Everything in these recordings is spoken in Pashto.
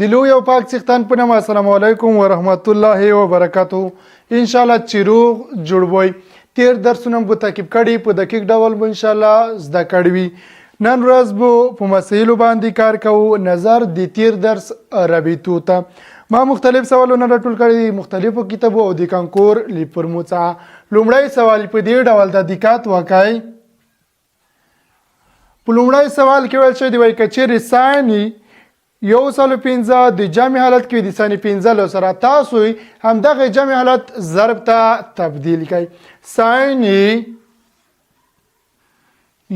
د لوی او پاک څښتن په نامه السلام علیکم ورحمت الله وبرکاتو. ان شاء الله چې روغ جوړ وئ. تیر درسونه مو تعقیب کړي، په دقیق ډول مو ان شاء الله زده کړي وي. نن ورځ به په مسایلو باندې کار کوو، نظر د تیر درس رابطو ته. ما مختلف سوالونه راټول کړي دي مختلفو کتابو او د کانکور لیفورمو څخه. لومړی سوال په دې ډول ته دقت وکړئ. په لومړی سوال کې ویل شوی دی، وایي که چیرې ساین 105 د جمع حالت کې د ساین 15 سره تاسو همدغه جمع حالت ضرب ته تبدیل کړئ. ساین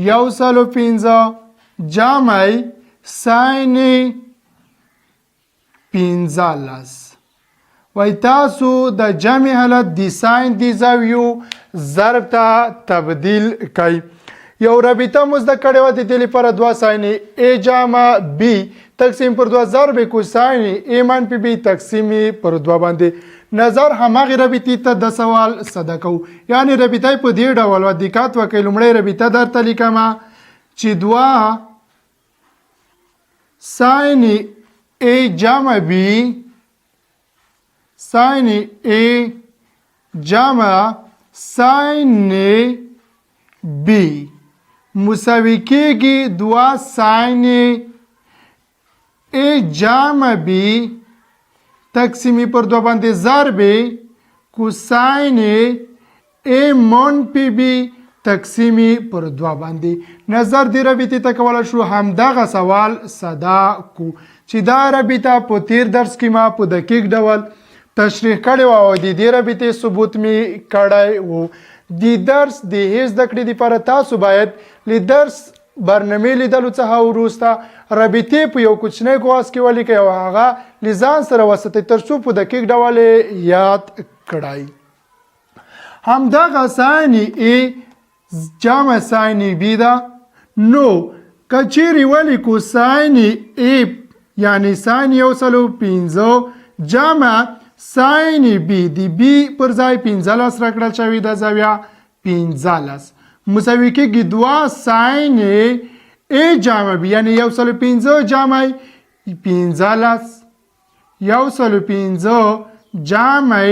105 جمع ساین 15، وای تاسو د جمع حالت د ساین د زاویو ضرب ته تبدیل کړئ. یو رابطه مو زده کړې وه، د دې لپاره دوه ساین ای جمع بی تقسیم پر دوه ضرب کوساین ای منفي بی تقسیم پر دوه باندې نظر هماغې رابطې ته د سوال صدا کوو. یعنی رابطه په دې ډول وه، دقت وکړئ. لومړی رابطه درته لیکم چې دوه ساین ای جمع بی ساین ای جمع ساین بی مساوي کېږي دوه ساین ای جمع بی تقسیمي پر دوه باندې ضرب کوساین ای منفي بی تقسیمي پر دوه باندې. نظر دې رابطې ته کولی شو همدغه سوال صدا کو چې دا رابطه په تیر درس کې ما په دقیق ډول تشریح کړې وه او د دې رابطې ثبوت مې کړی و. د درس د هیڅ زده کړې لپاره تاسو باید له درس برنامې لیدلو څخه وروسته رابطې په یو کوچنی کاغذ کې ولیکئ او هغه له ځان سره وساتئ تر څو په دقیق ډول یاد کړئ. همدغه ساین ای جمع ساین بی ده، نو که چیرې ولیکو ساین ای یعنی ساین 105 جمع ساین بی، د بی پر ځای 15 راکړل شوې ده، زاویه 15 مساوي کېږي دوه ساین ای جمع بی، یعنی 105 جمع 15، 105 جمع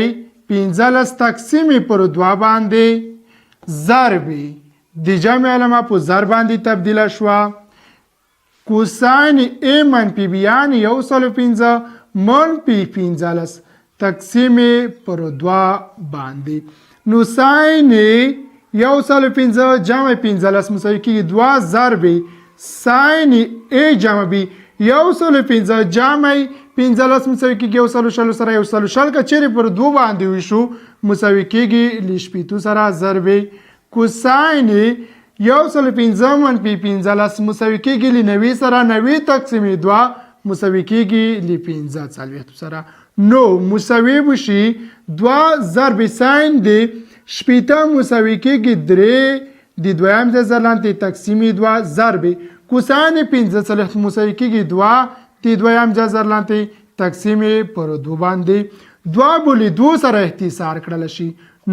15 تقسیم پر دوه باندې ضرب د جمع علامه په ضرب باندې تبدیله شوه، کوساین ای منفي بی یعنی 105 منفي 15 تقسیم پر دوه باندې. نو ساین 105 جمع 15 مساوي کېږي دوه ضرب ساین ای جمع بی، 105 جمع 15 مساوي کېږي 120 سره، 120 که چیرې پر دوه باندې وشو مساوي کېږي له 60 سره ضرب کوساین 105 منفي 15 مساوي کېږي له 90 سره، 90 تقسیم دوه مساوي کېږي له 45 سره. نو مساوي به شي دوه ضرب ساین د 60 مساوي کېږي درې د دویم جذر لاندې تقسیم دوه ضرب کوساین 45 مساوي کېږي دوه د دویم جذر لاندې تقسیم پر دوه باندې. دوه بولي دوه سره اختصار کړل شي،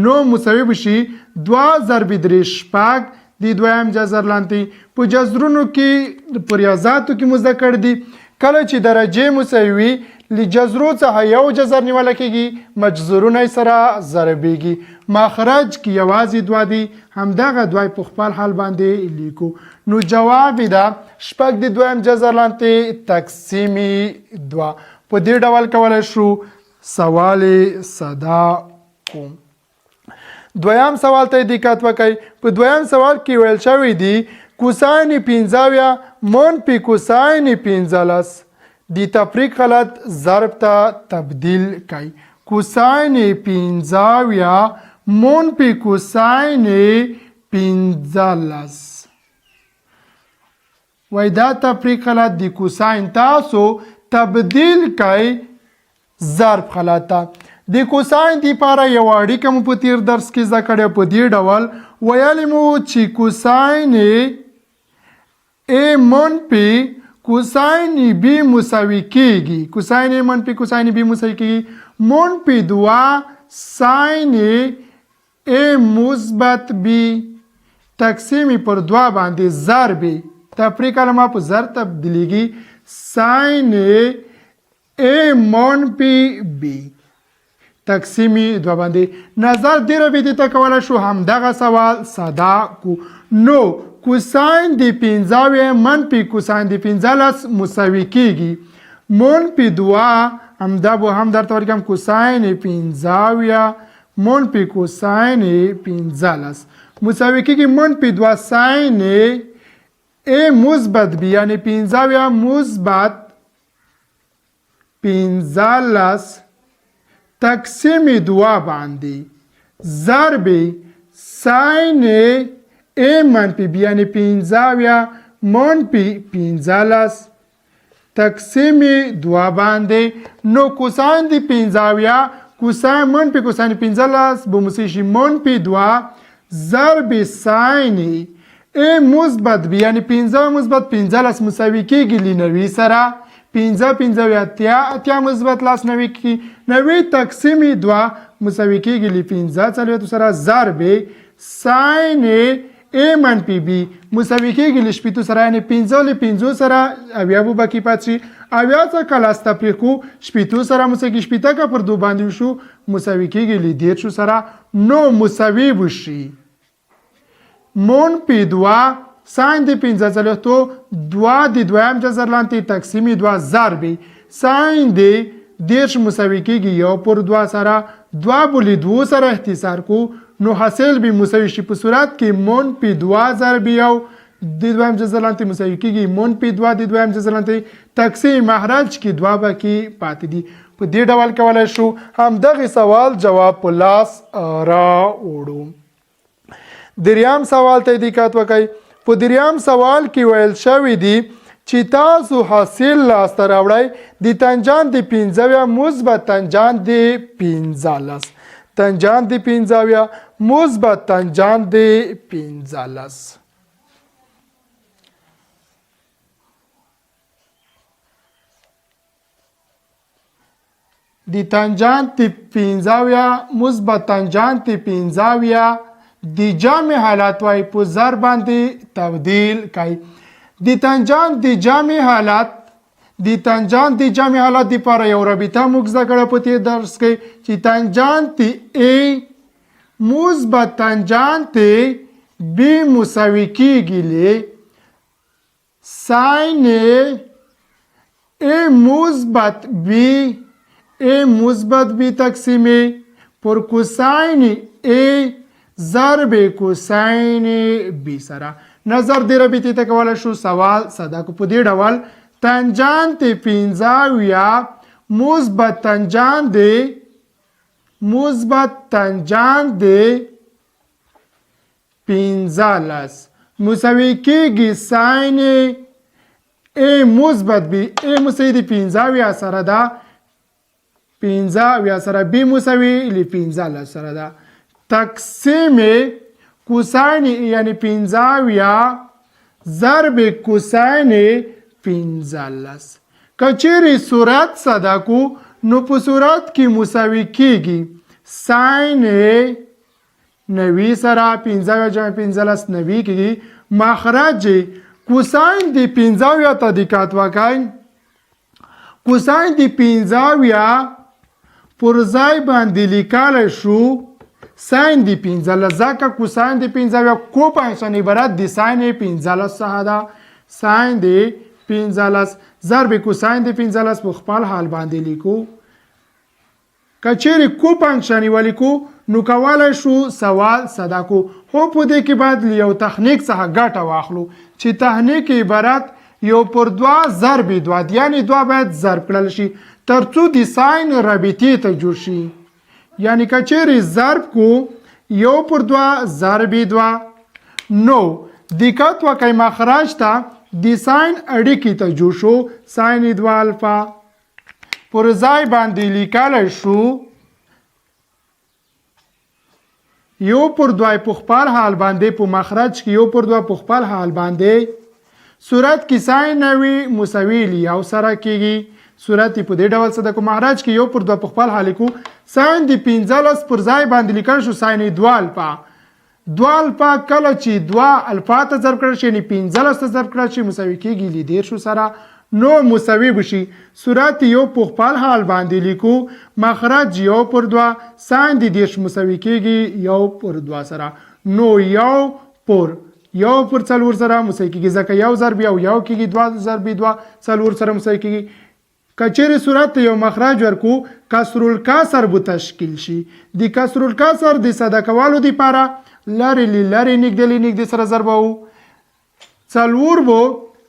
نو مساوي به شي دوه ضرب درې شپږ د دویم جذر لاندې. په جذرونو کې په ریاضاتو کې مو زده کړي دي، کله چې درجې مساوي وي له جذرو څخه یو جذر نیول کېږي، مجذورونه یې سره ضربېږي. مخرج کې یوازې دوه دي، همدغه دوه په خپل حال باندې لیکو. نو جواب یې ده شپږ د دویم جذر لاندې تقسیم دوه. په دې ډول کولی شو سوال صدا کوم. دویم سوال ته دقت وکړئ. په دویم سوال کې ویل شوی دی کوساین 75 منفي کوساین 15 د تفریق غلط ضرب ته تبدیل کړئ. کوساین 75 منفي کوساین 15، وای دا تفریق غلط د کوساین تاسو تبدیل کړئ ضرب غلط ته. د کوساین د پاره یو اړیکه مو په تیر درس کې زده کړې، په دې ډول ویلي مو چې کوساین ای منفي کوساین بی مساوي کېږي، کوساین ای منفي کوساین بی مساوي کېږي منفي دوه ساین ای مثبت بی تقسیم پر دوه باندې ضرب تفریق علامه په ضرب تبدیلیږي ساین A منفي B تقسیمي دوه باندې. نظر دې رابطې ته کولی شو همدغه سوال ساده کو. نو کوساین د 75 منفي کوساین د 15 مساوي کیږي منفي دوه، همدا به هم درته ورکړم، کوساین 75 منفي کوساین 15 مساوي کیږي منفي دوه ساین A مثبت B، یعنی 75 مثبت 15 تقسیم دوه باندې ضرب ساین A منفي B، یعنی 75 منفي 15 تقسیم دوه باندې. نو کوساین د 75 کوساین منفي کوساین 15 به مساوي شي منفي دوه ضرب ساین A مثبت B، یعنی 5 مثبت 15 مساوي کېږي له 90 سره، 5 5 80، 80 مثبت 10 90 کېږي، 90 تقسیم دوه مساوي کېږي له 45 سره ضرب ساین A منفي B مساوي کېږي له 60 سره، یعنی 5 له 5 سره 70 به باقي پاتې شي، 70 څخه لس تفریق کو 60 سره مساوي کېږي، 60 که پر دوه باندې وشو مساوي کېږي له 30 سره. نو مساوي به شي منفي دوه ساین د 45 دوه د دویم جذر لاندې تقسیم دوه ضرب ساین د 30 مساوي کېږي یو پر دوه سره، دوه به له دوو سره اختصار کو، نو حاصل به مساوي شي په صورت کې منفي دوه ضرب یو د دویم جذر لاندې مساوي کېږي منفي دوه د دویم جذر لاندې تقسیم مخرج کې دوه به کې پاتې دي. په دې ډول کولی شو همدغې سوال جواب په لاس راوړو. دریم سوال ته دقت وکړئ. په دریم سوال کې ویل شوی دی چې تاسو حاصل لاسته راوړئ د تنجان د 75 مثبت تنجان د 15، تنجان د 75 مثبت تنجان د 15. د تنجان د 75 مثبت تنجان د 75 د جمع حالت وای په ضرب باندې تبدیل کوي. د تنجان د جمع حالت، د تنجان د جمع حالت دپاره یو رابطه موږ زده کړه په تېر درس کې چې تنجان د A مثبت تنجان د B مساوي کېږي له ساین A مثبت B، A مثبت B تقسیم پر کوساین A ضرب کوساین B سره. نظر دې رابطې ته کولی شو سوال ساده کړو. په دې ډول تنجان د 75 مثبت تنجان د مثبت تنجان د 15 مساوي کېږي ساین A مثبت B، A مساوي د 75 سره ده، 75 سره B مساوي له 15 سره ده، تقسیم کوساین یعنی 75 ضرب کوساین 15. که چیرې صورت ساده کو نو په صورت کې مساوي کېږي ساین 90 سره 75 جمع 15 90 کېږي. مخرج کوساین د 75 ته دقت وکړئ، کوساین د 75 پر ځای باندې لیکلی شو ساین د 15، ځکه کوساین د 75 کو فنکشن عبارت د ساین 15 څخه ده، ساین د 15 ضرب کوساین د 15 په خپل حال باندې لیکو. که چیرې کو فنکشن یې ولیکو نو کولی شو سوال ساده کو، خو په دې کې باید له یو تخنیک څخه ګټه واخلو چې تخنیک عبارت یو پر دوه ضرب دوه دی، یعنی دوه باید ضرب کړل شي تر څو د ساین رابطې ته جوړ شي. یعنی که چیرې ضرب کو یو پر دوه ضرب دوه، نو دقت وکړئ مخرج ته د ساین اړیکې ته جوړ شو، ساین دوه الفا پر ځای باندې لیکلی شو یو پر دوه په خپل حال باندې په مخرج کې یو پر دوه په خپل حال باندې صورت کې ساین 90 مساوي له یو سره کېږي. صورت یې په دې ډول ساده کو، مخرج کې یو پر دوه په خپل حال لیکو، ساین د 15 پر ځای باندې لیکل شو ساین دوه الفا، دوه الفا کله چې دوه الفا ته ضرب کړل شي یعنی 15 ته ضرب کړل شي مساوي کېږي له 30 سره. نو مساوي به شي صورت یو په خپل حال باندې لیکو، مخرج یو پر دوه، ساین د 30 مساوي کېږي یو پر دوه سره، نو یو پر یو پر څلور سره مساوي کېږي، ځکه یو ضرب یو یو کېږي، دوه ضرب دوه څلور سره مساوي کېږي. که چېرې صورت ته یو مخرج ورکو، کسر الکسر به تشکیل شي. د کسر الکسر د ساده کولو دپاره لرې له لرې، نږدې له نږدې سره ضربوو. څلور به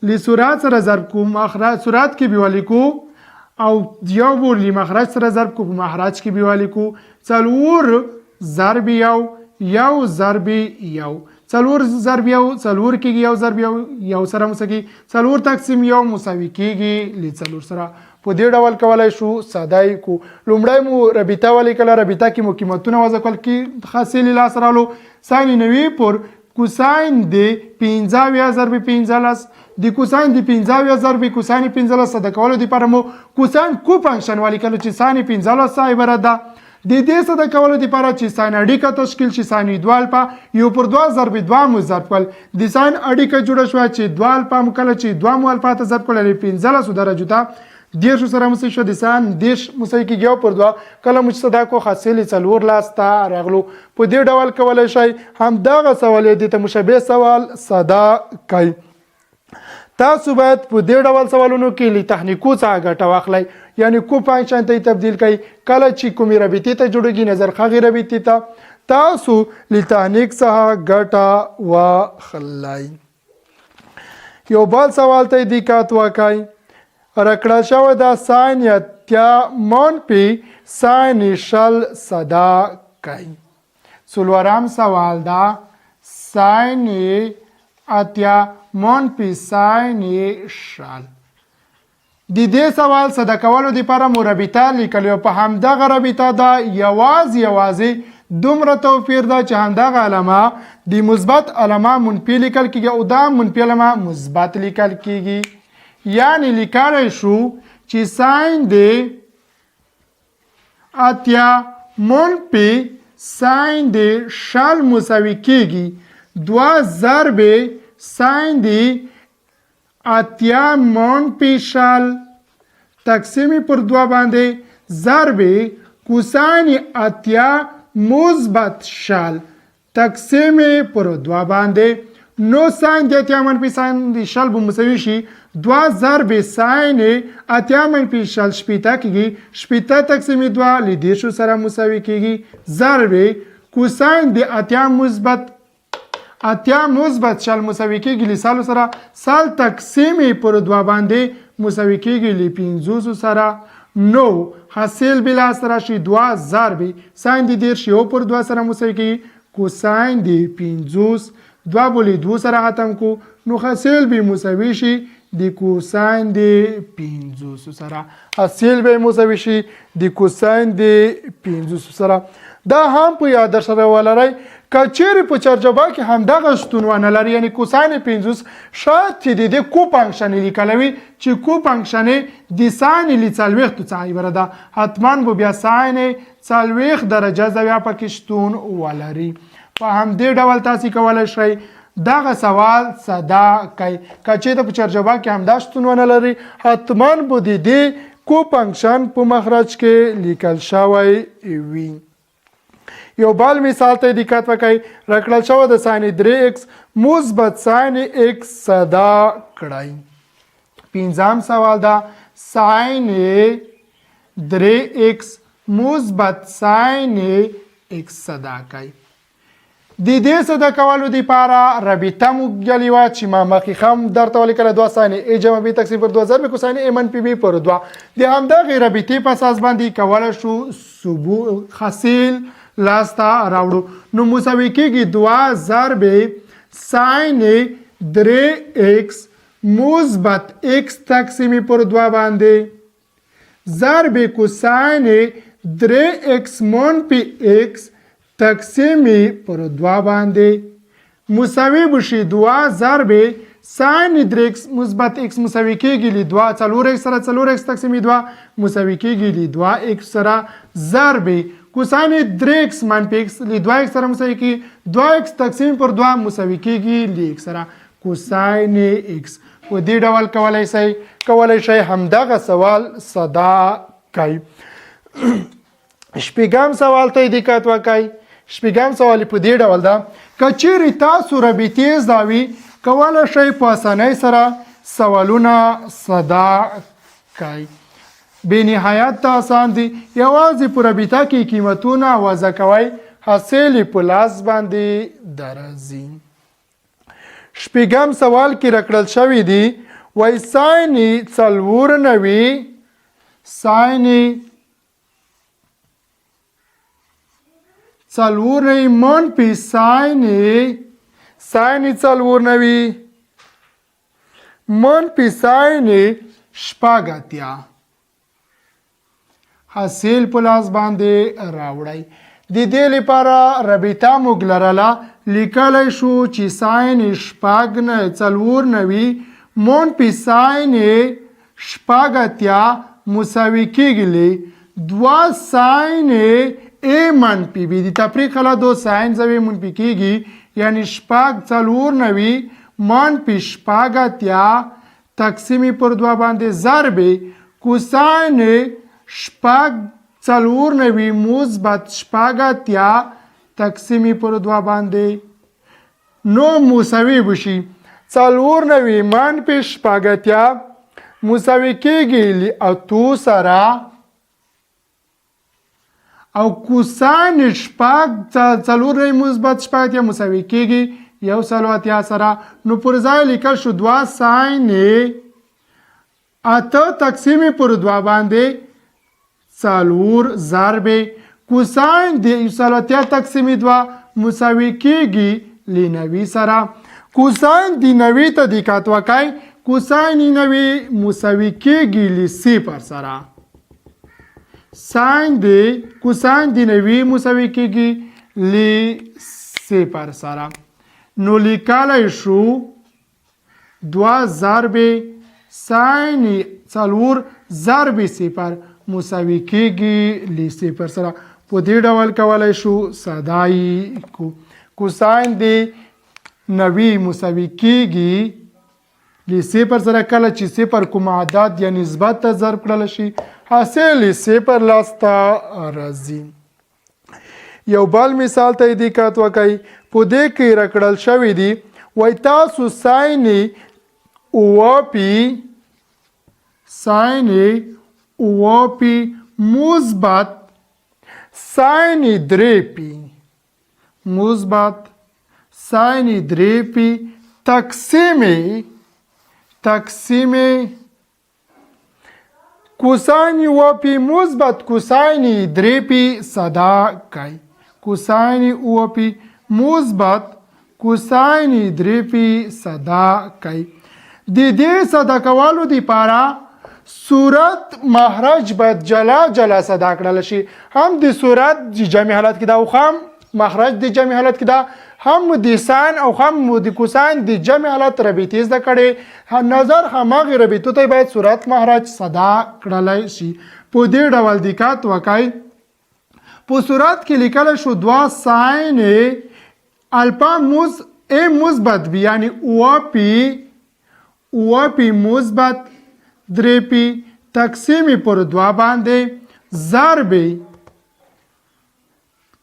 له سرعت سره ضرب کو، مخرج سرعت کې به ولیکو، او یو به له مخرج سره ضرب کو، په مخرج کې به ولیکو. څلور ضرب یو، یو ضرب یو، څلور ضرب یو څلور کېږي، یو ضرب یو یو سره مساوي کېږي، څلور تقسیم یو مساوي کېږي له څلور سره. په دې ډول کولای شو ساده یې کو. لومړی مو رابطه ولیکله، رابطه کې مو قیمتونه وضع کړل، کې حاصل یې لاس راوړو ساین 90 پر کوساین د 75 ضرب 15، د کوساین د 75 ضرب کوساین 15 ساده کولو دپاره مو کوساین کو فنکشن ولیکلو چې ساین 15 څه عبارت ده. د دې ساده کولو دپاره چې ساین اړیکه تشکیل شي، ساین دوه الفا یو پر دوه ضرب دوه مو ضرب کړل، د ساین اړیکه جوړه شوه چې دوه الفا مو کله چې دوه مو الفا ته ضرب کړل 15 درجو ته 30 سره مساوي شو، د ساین 30 مساوي کېږي یو پر دوه. کله مو چې ساده کړو حاصل یې څلور لاس ته راغلو. په دې ډول کولی شئ همدغه سوال یا دې ته مشابه سوال ساده کړئ. تاسو باید په دې ډول سوالونو کې له تخنیکو څخه ګټه واخلئ، یعنی کو فنکشن ته یې تبدیل کړئ. کله چې کومې رابطې ته جوړېږي نظر هغې رابطې ته تاسو له تخنیک څخه ګټه واخلئ. یو بل سوال ته دقت وکړئ. راکړل شوی ده ساین 80 منفي ساین 20 ساده کړئ. څلورم سوال ده ساین 80 منفي ساین 20. د دې سوال ساده کولو دپاره مو رابطه لیکلې وه، په همدغه رابطه ده یوازې دومره توپیر ده چې همدغه علامه د مثبت علامه منفي لیکل کېږي او دا منفي علامه مثبت لیکل کېږي. یعنی لیکلی شو چې ساین د 80 منفي ساین د 20 مساوي کېږي دوه ضرب ساین د 80 منفي 20 تقسیم پر دوه باندې ضرب کوساین 80 مثبت 20 تقسیم پر دوه باندې. نو ساین د 80 منفي ساین د 20 به مساوي شي دوه ضرب ساین 80 منفي 20 60 کېږي، 60 تقسیم دوه له 30 سره مساوي کېږي، ضرب کوساین د 80 مثبت 80 مثبت 20 مساوي کېږي له 100 سره، 100 تقسیم پر دوه باندې مساوي کېږي له 50 سره. نو حاصل به لاس راشي دوه ضرب ساین د 30 یو پر دوه سره مساوي کېږي کوساین د 50، دوه به له دوو سره ختم کو، نو حاصل به مساوي شي د کوساین د 50 سره، حاصل به مساوي شي د کوساین د 50 سره. دا هم په یاد در سره ولرئ، که چیرې په چارجبا کې همدغه شتون ونه لري، یعنی کوساین 50، شاید چې د دې کو فنکشن یې لیکلی وي چې کو فنکشن یې د ساین له 40 څخه عبارت ده، حتما به بیا ساین 40 درجه زاویه پکې شتون ولري. په همدې ډول تاسې کولی شئ دغه سوال ساده کړئ. که چیرته په چارجبا کې همدا شتون ونه لري، حتما به د دې کو فنکشن په مخرج کې لیکل شوی وي. یو بل مثال ته دقت وکړئ. راکړل شوی د ساین درې ایکس مثبت ساین ایکس ساده کړئ. پنځم سوال ده ساین درې ایکس مثبت ساین ایکس ساده کړئ. د دې ساده کولو دپاره رابطه مو ګلې وه چې ما مخکې هم درته ولیکله، دوه ساین ای جمع بي تقسیم پر دوه ضرب کوساین ای منفي بي پر دوه. د همدغې رابطې په اساس باندې کولی شو حاصل لاسته راوړو. نو مساوي کېږي دوه ضرب ساین درې ایکس مثبت ایکس تقسیم پر دوه باندې ضرب کوساین درې ایکس منفي ایکس تقسیم پر دوه باندې مساوي به شي دوه ضرب ساین درې ایکس مثبت ایکس مساوي کېږي له دوه څلور ایکس سره، څلور ایکس تقسیم دوه مساوي کېږي له دوه ایکس سره، ضرب کوساین درې ایکس منفي ایکس له دوه ایکس سره مساوي کېږي، دوه ایکس تقسیم پر دوه مساوي کېږي له ایکس سره کوساین ایکس. په دې ډول کولای شئ کولای شئ همدغه سوال صدا کوي. شپږم سوال ته دقت وکړئ. شپږم سوال په دې ډول ده، که چیرې تاسو رابطې زده وي کولی شئ په اسانۍ سره سوالونه صدا کړئ. بې نهایت ته اسان دي، یوازې په رابطه کې قیمتونه وضع کوئ، حاصل یې په لاس باندې درځي. شپږم سوال کې راکړل شوی دی، وای ساین 94، ساین 94 منفي ساین ساین 94 منفي ساین 86 حاصل په لاس باندې راوړی. د دې لپاره رابطه موږ لرله، لیکلی شو چې ساین 94 منفي ساین 86 مساوي کېږي له 2 ساین ای منفي بي. د تفریق حالت 2 ساین زاویې منفي کېږي، یعنی 94 منفي 86 تقسیم پر 2 باندې ضرب کوساین 94 مثبت 86 تقسیم پر 2 باندې، نو مساوي بشي 94 منفي 86 مساوي کېږي له 8 سره، او کوساین 94 مثبت 86 مساوي کېږي 180 سره. نو پر ځای لیکل شو 2 ساین 8 تقسیم پر 2 باندې 4 ضرب کوساین د 180 تقسیم 2 مساوي کېږي له 90 سره. کوساین د 90 ته دقت وکړئ، کوساین 90 مساوي کېږي له 0 سره. ساین د کوساین د 90 مساوي کېږي له 0 سره. نو لیکلی شو 2 ضرب ساین 4 ضرب 0 مساوي کېږي له 0 سره. په دې ډول کولی شو ساده یې کو. کوساین د 90 مساوي کېږي له 0 سره. کله چې 0 کوم عدد یا نسبت ته ضرب کړل شي، حاصل یې 0 لاسته راځي. یو بل مثال ته یې دقت وکړئ. په دې کې راکړل شوی دی، وای تاسو ساین اووه پی، ساین اووه پی مثبت ساین درې پی مثبت ساین درې پی تقسیم تقسیم کوساین اووه پی مثبت کوساین درې پی صدا کوي. کوساین اووه پی مثبت کوساین درې پی صدا کوي. د دې صدا کولو دپاره صورت مخرج باید جلا جلا صدا کړل شي. هم د صورت د جمع حالت کې ده، او هم مخرج د جمع حالت کې ده، هم د ساین او هم د کوساین د جمع حالت رابطې زده کړې. نظر هماغې رابطو ته باید صورت مخرج صدا کړلی شي. په دې ډول دقت وکړئ. په صورت کې لیکلی شو 2 ساین الفا ای مثبت بی، یعنی اووه پی، اووه پی مثبت درې پی تقسیم پر 2 باندې ضرب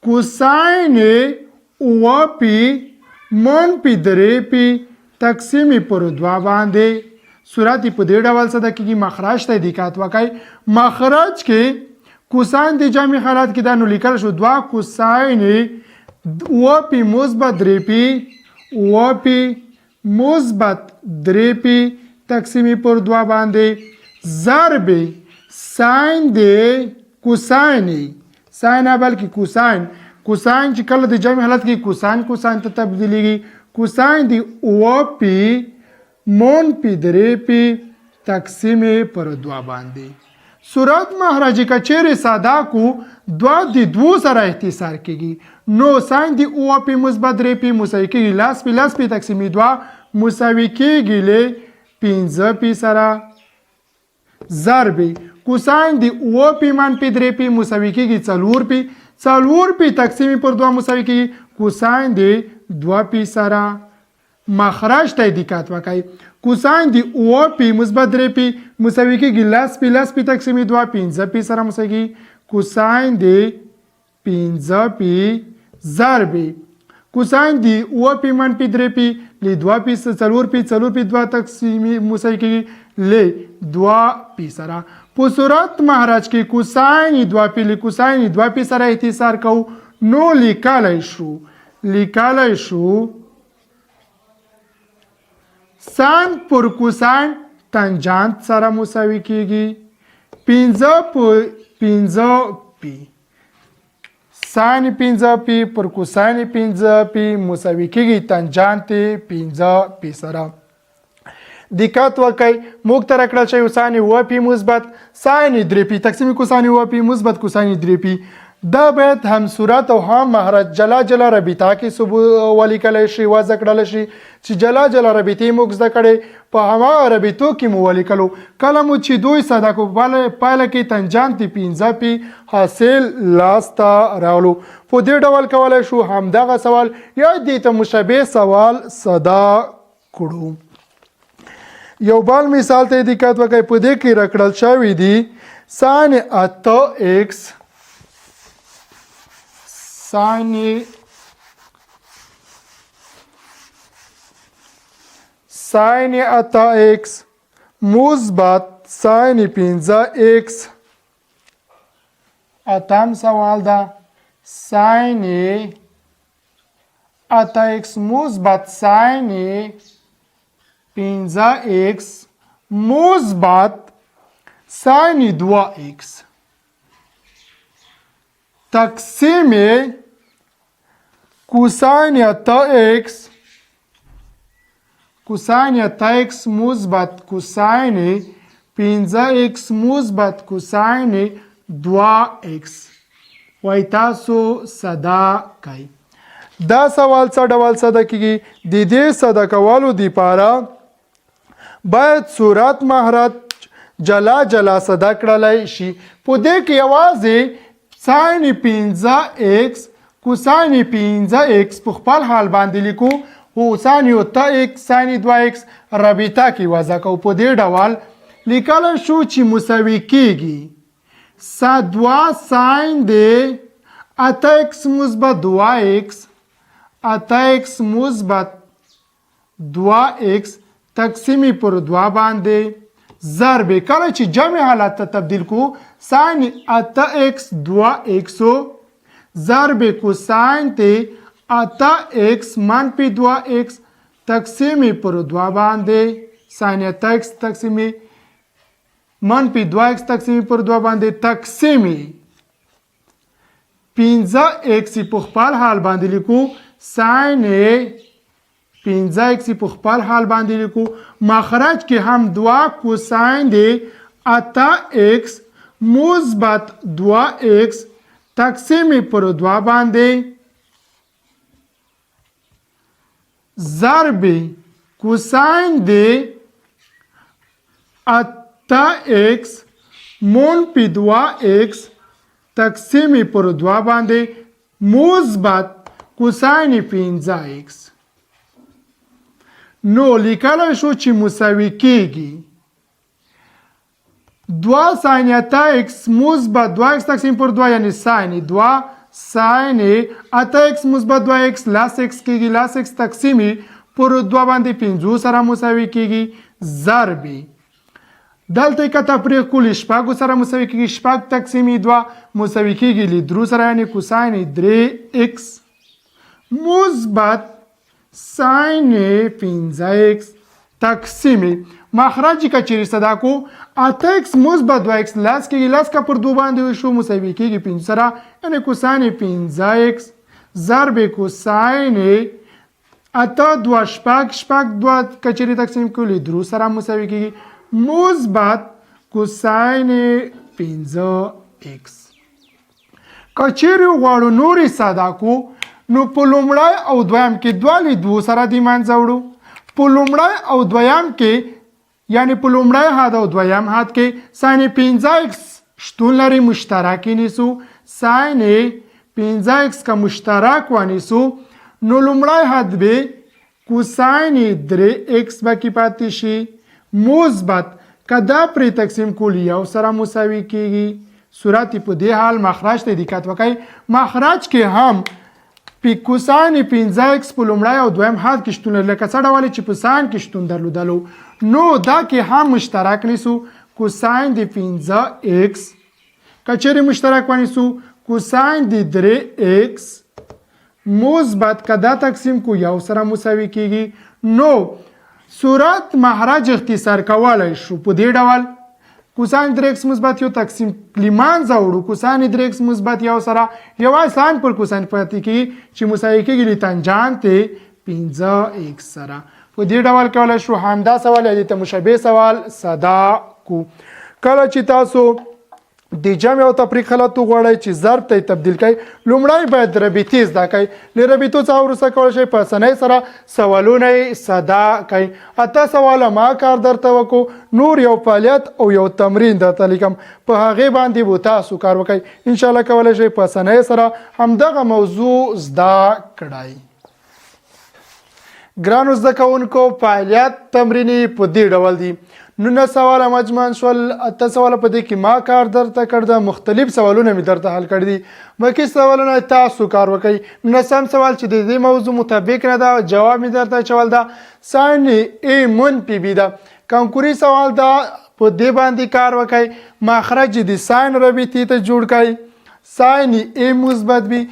کوساین اووه پی منفي درې پی تقسیم پر 2 باندې. صورت یې په دې ډول ساده کېږي. مخرج ته دقت وکړئ. مخرج کې کوساین د جمع حالت کې ده، نو لیکل شو 2 کوساین اووه پی مثبت درې پی، اووه پی مثبت درې پی تقسیم پر 2 باندې ضرب ساین د کوساین، ساین نه بلکې کوساین، کوساین چې کله د جمع حالت کې کوساین کوساین ته تبدیلیږي، کوساین د اووه پی منفي درې پی تقسیم پر 2 باندې. صورت مخرج که چیرې ساده کو، 2 د 2 سره اختصار کېږي، نو ساین د اووه پی مثبت درې پی مساوي کېږي لس پی، لس پی تقسیم 2 مساوي کېږي له پنځه پی سره ضرب کوساین د اووه پی منفي درې پی مساوي کېږي څلور پی، څلور پی تقسیم پر 2 مساوي کېږي کوساین د 2 پی سره. مخرج ته دقت وکړئ. کوساین د اووه پي مثبت درې پي مساوي کېږي لس پي، لس پي تقسیم دوه پنځه پي سره مساوي کېږي. کوساین د پنځه پي ضرب کوساین د اووه پي منفي درې پي له دوه پي څلور پي، څلور پي دوه تقسیم مساوي کېږي له دوه پي سره. په صورت مخرج کې کوساین دوه پي له کوساین دوه پي سره اختصار کوو، نو لیکلی شو لیکلی شو ساین پر کوساین تنجانت سره مساوي کیږي 5 په 5 پی. ساین 5 پی پر کوساین 5 پی مساوي کیږي تنجانت 5 پی سره. دقت وکړئ، موږ ته راکړل شوی ساین اووه پی مثبت ساین درې پی تقسیم کوساین اووه پی مثبت کوساین درې پی، دا باید هم صورت او هم مخرج جلا جلا رابطه کې ولیکل شي، وضع کړل شي چې جلا جلا رابطې موږ زده کړې په هماغه رابطو کې مو ولیکلو. کله مو چې دوی ساده کو پایله کې تنجانت پنځه پی حاصل لاسته راغلو. په دې ډول کولی شو همدغه سوال یا دې ته مشابه سوال ساده کړو. یو بل مثال ته دقت وکړئ. په دې کې راکړل شوی دی ساین اته ایکس ساین ساین اته ایکس مثبت ساین پنځه ایکس. اتم سوال ده ساین اته ایکس مثبت ساین پنځه ایکس مثبت ساین دوه ایکس تقسیم کوساین اته ایکس کوساین اته ایکس مثبت کوساین پنځه ایکس مثبت کوساین دوه ایکس. وای تاسو ساده کړئ. دا سوال څه ډول ساده کیږي؟ د دې ساده کولو دپاره باید صورت مخرج جلا جلا ساده کړلی شي. په دې کې یوازې ساین پنځه ایکس کوساین پنځه ایکس په خپل حال باندې لیکو، هو ساین اته ایکس ساین دوه ایکس رابطه کې وضع کوو. په دې ډول لیکلی شو چې مساوي کیږي سا دوه ساین دی اته ایکس مثبت دوه ایکس اته ایکس مثبت دوه ایکس تقسیم پر دوه باندې ضرب کله چې جمع حالت ته تبدیل کو ساین اته ایکس دوه ایکس ضرب کوساین ته اته ایکس منفي دوه ایکس تقسیم پر دوه باندې ساین اته ایکس تقسیم منفي دوه ایکس تقسیم پر دوه باندې تقسیم پنځه ایکس په خپل حال باندې لیکو ساین پنځه ایکس په خپل حال باندې لیکو. مخرج کې هم دوه کوساین دی اته ایکس مثبت دوه ایکس تقسیم پر دوه باندې ضرب کوساین دی اته ایکس منفي دوه ایکس تقسیم پر دوه باندې مثبت کوساین پنځه ایکس. نو لیکلی شو چې مساوي کیږي دوه ساین اته ایکس مثبت دوه ایکس تقسیم پر دوه، یعنی ساین دوه ساین اته ایکس مثبت دوه ایکس لس ایکس کیږي، لس ایکس تقسیم پر دوه باندې پنځو سره مساوي کیږي ضرب دلته که تفریق کو له شپږو سره مساوي کیږي، شپږ تقسیم دوه مساوي کیږي له درو سره، یعنی کوساین درې ایکس مثبت ساین پنځه ایکس تقسیم مخرج که چیرې صدا کو اته ایکس مثبت دوه ایکس لس کیږي، لس که پر دوه باندې وشو مساوي کیږي پنځه سره، یعنی کوساین پنځه ایکس ضرب کوساین اته دوه شپږ، شپږ دوه که چیرې تقسیم کړو له درو سره مساوي کیږي مثبت کوساین پنځه ایکس. که چیرې وغواړو نورې ساده کو نو په لومړی او دویم کې دوه له دوو سره د منځه وړو. په لومړی او دویم کې یعنی په لومړی حد او دویم حد کې ساین پنځه ایکس شتون لري، مشترک یې نیسو. ساین پنځه ایکس که مشترک ونیسو نو لومړی حد به کوساین درې ایکس به کې پاتې شي مثبت، که دا پرې تقسیم کول یو سره مساوي کیږي. صورت په دې حال مخرج ته دقت وکړئ. مخرج کې هم پی کوساین 5 ایکس په لومړی او دویم حال کې شتون لري، لکه څه ډول چې په ساین کې شتون درلودلو، نو دا کې هم مشترک نیسو. کوساین د 5 ایکس که چیرې مشترک ونیسو، کوساین د 3 ایکس مثبت، که دا تقسیم کو یو سره مساوي کیږي. نو صورت مخرج اختصار کولی شو په دې ډول: کوساین 3 ایکس مثبت یو تقسیم لمانځه وړو کوساین 3 ایکس مثبت یو سره، یوازې ساین پر کوساین پاتې کیږي چې مساوي کیږي له تانجانت 5 ایکس سره. په دې ډول کولی شو همدا سوال یا دې ته مشابه سوال ساده کو. کله چې تاسو د جمع او تفریق حالت وغواړئ چې ضرب ته تبدیل کړئ، لومړی باید رابطې زده کړئ. له رابطو څخه وروسته کولی شئ په اسانۍ سره سوالونه یې ساده کړئ. اته سواله ما کار درته وکړو، نور یو فعالیت او یو تمرین درته لیکم، په هغې باندې به تاسو کار وکړئ. انشاءالله کولی شئ په اسانۍ سره همدغه موضوع زده کړئ. ګرانو زده کوونکو، فعالیت تمریني په دې ډول دي. 19 سواله مجموعاً شول، اته سواله په دې کې ما کار درته کړ ده، مختلف سوالونه مې درته حل کړي دي. باقي سوالونه تاسو کار وکړئ. نولسم سوال چې د دې موضوع مطابق نه ده، جواب مې درته اچول ده، ساین ای منفي بي ده. کنکوري سوال ده، په دې باندې کار وکړئ. مخرج د ساین رابطې ته جوړ کړئ، ساین ای مثبت بي،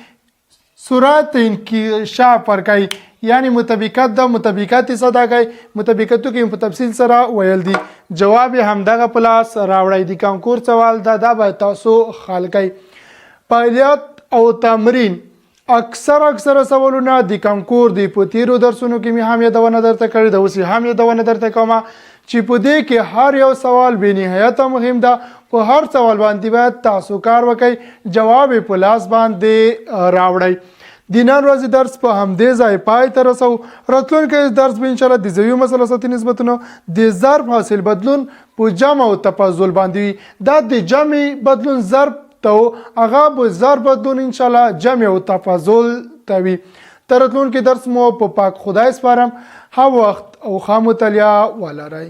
سرعت انکشاف ورکوي، یعنی مطابقت ده، مطابقت یې صدا کوي. مطابقتو کې په تفصیل سره ویل دي. جواب یې همدغه په لاس راوړی دي. کانکور سوال ده، دا باید تاسو حل کړئ. فعالیت او تمرین اکثر سوالونه د کانکور دی. په تیرو درسونو کې مې هم یادونه درته کړې ده، اوس یې هم یادونه درته کوم چې په دې کې هر یو سوال بې نهایته مهم ده. په هر سوال باندې باید تاسو کار وکړئ، جواب یې په لاس باندې راوړئ. د نن ورځې درس په همدې ځای پای ته رسو. راتلونکی درس به انشاءالله د زویو مثلثاتي نسبتونو د ضرب حاصل بدلون په جمع او تفاضل باندې وي. دا د جمع بدلون ضرب ته، هغه به ضرب بدلون انشاءالله جمع او تفاضل ته وي. تر راتلونکي درس مو په پاک خدای سپارم. ښه وخت او ښه مطالعه ولرئ.